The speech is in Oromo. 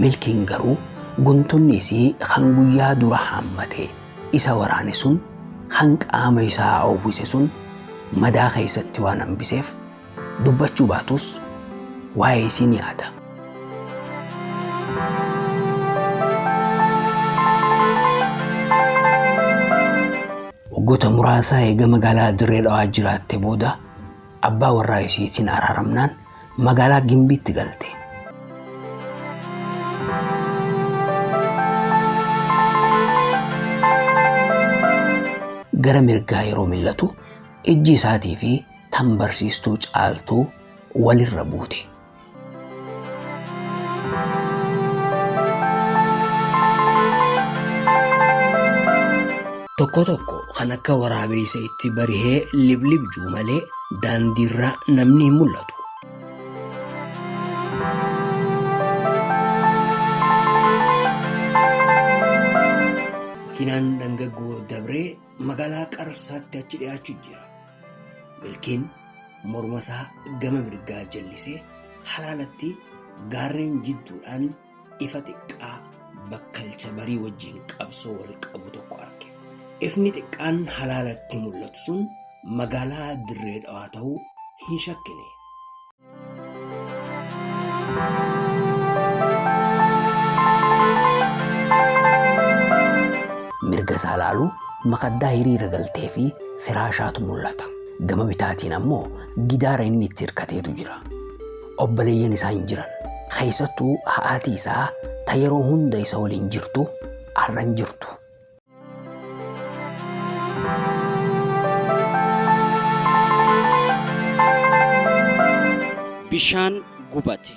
Milkiin garuu guntunni isii kan guyyaa dura haammatee isa waraane sun kan qaama isaa uwwise sun madaa keessatti waan hambiseef dubbachuu baatus waa'ee isii ni yaada. Waggoota muraasa eega magaalaa Dirree Dhawaa jiraatte booda abbaa warraa isiitiin araaramnaan magaalaa Gimbiitti galte. Gara mirgaa yeroo mil'atu ijji isaatii fi tan barsiistuu Caaltuu walirra buute. Tokko tokko kan akka waraabeessa itti barihee liblib juu malee daandiirra namni hin mul'atu. Makiinaan dhangaggoo dabree magaalaa Qarsaatti achi dhiyaachuu jira. Milkiin morma isaa gama mirgaa jallisee halaalatti gaarreen jidduudhaan ifa xiqqaa bakkalcha barii wajjin qabsoo wal qabu tokko arge. Ifni xiqqaan halaalatti mul'atu sun magaalaa Dirree Dhawaa ta'uu hin shakkine. Mirga isaa laalu makaddaa hiriira galtee fi firaashaatu mul'ata. Gama bitaatiin ammoo gidaara inni itti hirkateetu jira. Obboleeyyan isaa hin jiran. Keessattuu haati isaa ta yeroo hunda isa waliin jirtu har'a hin jirtu. Bishaan gubate.